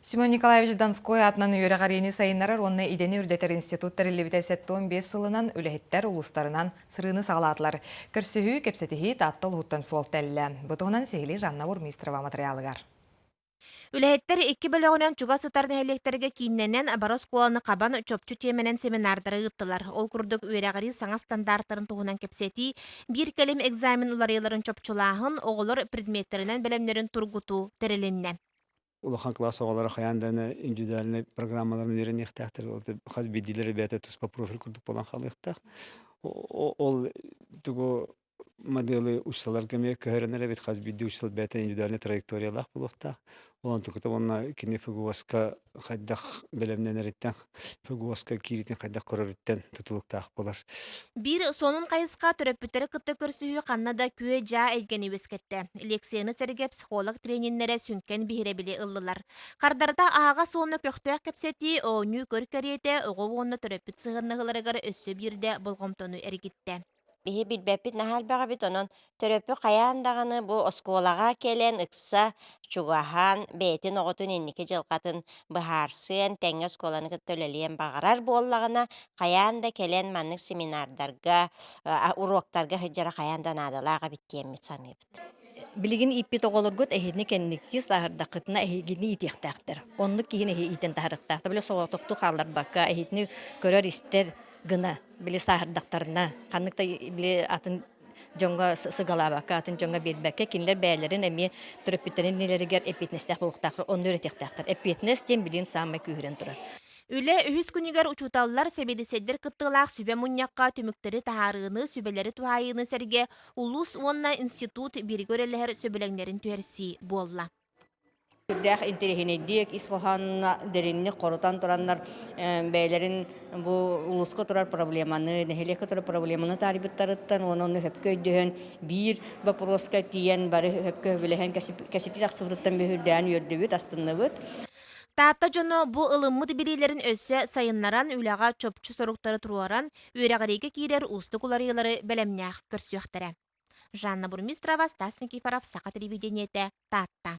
Семен Николаевич Донской аатынан үөрэҕириини сайыннарар уонна идэни үрдэтэр институт тэриллибитэ 75 сылынан үлэһиттэр улуустарынан сырыыны саҕалаатылар. Көрсүһүү, кэпсэтиһии Таатта улууһуттан суол тэллэ. Бу туһунан сиһилии Жанна Бурмистрова матырыйаалыгар. Үлэһиттэр икки бөлөҕүнэн чугас сытар нэһилиэктэргэ кииннэнэн бары оскуоланы хабан чопчу тиэмэнэн семинардары ыыттылар. Ол курдук үөрэҕирии саҥа стандартарын туһунан кэпсэтии, биир кэлим экзамен уларыйыыларын чопчулааһын, оҕолор предметтэринэн бэлэмнэрин тургутуу тэрилиннэ. Улахан кылаас оҕолоро хайаан даҕаны индивидуальнай программаларын үөрэниэхтээхтэр. Ол хас биирдиилэрэ бэйэтэ туспа профиль курдук буолан хаалыахтаах. Ол тугу моделы учсаларга эмиэ көһөрөн эрэбит хас биирдии учсал бэйэтэ индивидуальнай траекториялаах буолуохтаах. Онтукута уонна кини ФГОС-ка хайдах бэлэмнэнэриттэн, ФГОС-ка киириитин хайдах көрөрүттэн тутулуктаах буолар. Биир сонун хайысха төрөппүттэри кытта көрсүһүү ханна да күө-дьаа эйгэни үөскэттэ. Лекцияны сэргэ психолог трениннэрэ сүҥкэн биһирэбили ыллылар. Хардарыта аһаҕас уонна көхтөөх кэпсэтии, оонньуу-көр кэриэтэ оҕо уонна төрөппүт сыһыаннаһыыларыгар өссө биирдэ болҕомтону эргиттэ. Биһи билбэппит наһаа элбэх эбит, онон төрөппүт хайаан даҕаны бу оскуолаҕа кэлэн ыкса чугаһаан бэйэтин оҕотун инники дьылҕатын быһаарсыан, тэҥҥэ оскуоланы кытта үлэлиэн баҕарар буоллаҕына, хайаан да кэлэн маннык семинардарга, уруоктарга сылдьара хайаан да наадалаах эбит диэммит саныыбыт. Билигин ииппит оҕолоргут эһигини кэнники сааһырдаххытына эһигини иитиэхтээхтэр. Оннук киһини эһиги иитэн таһаарыахтаахтар. Били соҕотохтуу хаалларбакка эһигини көрөр-истэр гына били сааһырдахтарына ханнык да били атын дьоҥҥо сыгалаабакка, атын дьоҥҥо биэрбэккэ, кинилэр бэйэлэрин эмиэ төрөппүттэрин иннилэригэр эппиэтинэстээх буолуохтаахтар, онно үөрэтиэхтээхтэр. Эппиэтинэс диэн билигин саамай күүһүрэн турар. Үлэ үһүс күнүгэр учууталлар, сэбиэдиссэйдэр кыттыылаах сүбэ мунньахха түмүктэри таһаарыыны, сүбэлэри туһаайыыны сэргэ улуус уонна институт бииргэ үлэлэһэр сөбүлэҥнэрин түһэрсии буолла. Сүрдээх интэриэһинэйдик, ис хоһоонно дириҥник хорутан тураннар бэйэлэрин бу улууска турар проблеманы, нэһилиэккэ турар проблеманы таарыйбыттарыттан уонна ону сөпкө өйдөһөн биир боппуруоска тиийэн бары сөпкө сөбүлэһэн кэпсэтии тахсыбытыттан бөһүрдээн үөрдүбүт, астынныбыт. Таатта дьоно бу ылыммыт билиилэрин өссө сайыннаран, үлэҕэ чопчу соруктары туруоран, үөрэҕириигэ киирэр уустук уларыйыылары бэлэмнээх көрсүөхтэрэ. Жанна Бурмистрова, Стас Никифоров, Саха телевидениетэ, Таатта.